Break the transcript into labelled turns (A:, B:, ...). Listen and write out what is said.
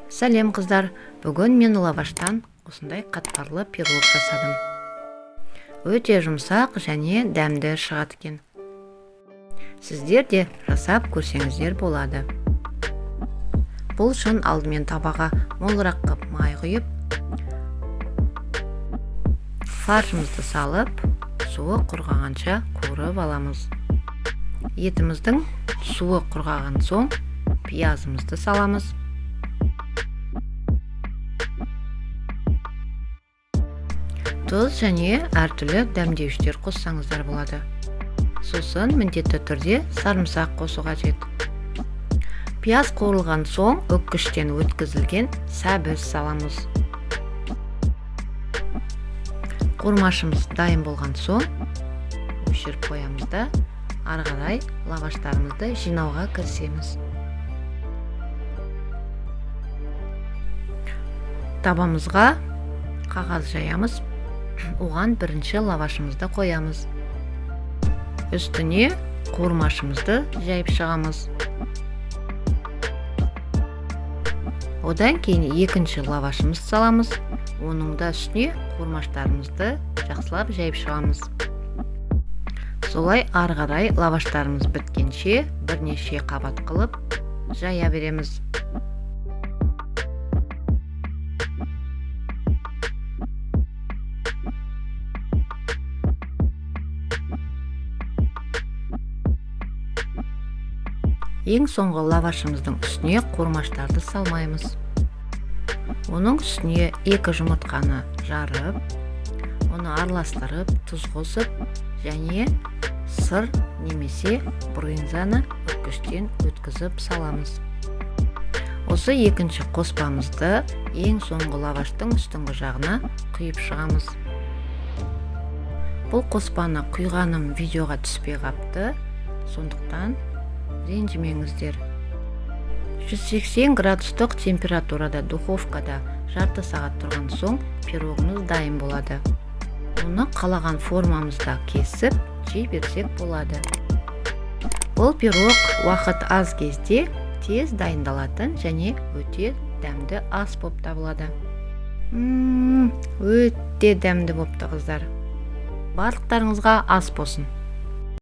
A: Сәлем, қыздар! Бүгін мен лаваштан осындай қатпарлы пирог жасадым. Өте жұмсақ және дәмді шығады екен. Сіздер де жасап көрсеңіздер болады. Бұл үшін алдымен табаға молырақ қып май құйып, фаршымызды салып, суы құрғағанша қуырып аламыз. Етіміздің суы құрғаған соң пиязымызды саламыз. Тұз және әртүрлі дәмдеуіштер қоссаңыздар болады. Сосын міндетті түрде сарымсақ қосу қажет. Пияз қуырылған соң үккіштен өткізілген сәбіз саламыз. Қуырмашымыз дайын болған соң өшіріп қоямыз да, ары қарай лаваштарымызды жинауға кірісеміз. Табамызға қағаз жаямыз. Оған бірінші лавашымызды қоямыз. Үстіне қуырмашымызды жайып шығамыз. Одан кейін екінші лавашымызды саламыз. Оның да үстіне қуырмаштарымызды жақсылап жайып шығамыз. Солай ары қарай лаваштарымыз біткенше бірнеше қабат қылып жая береміз. Ең соңғы лавашымыздың үстіне қуырмаштарды салмаймыз. Оның үстіне 2 жұмыртқаны жарып, оны араластырып, тұз қосып және сыр немесе брынзаны үккіштен өткізіп саламыз. Осы екінші қоспамызды ең соңғы лаваштың үстіңгі жағына құйып шығамыз. Бұл қоспаны құйғаным видеоға түспей қапты, сондықтан ренжімеңіздер. 180 градустық температурада духовкада жарты сағат тұрған соң пирогымыз дайын болады. Оны қалаған формамызда кесіп, жей берсек болады. Бұл пирог уақыт аз кезде тез дайындалатын және өте дәмді ас болып табылады. Өте дәмді болыпты, қыздар. Барлықтарыңызға ас болсын.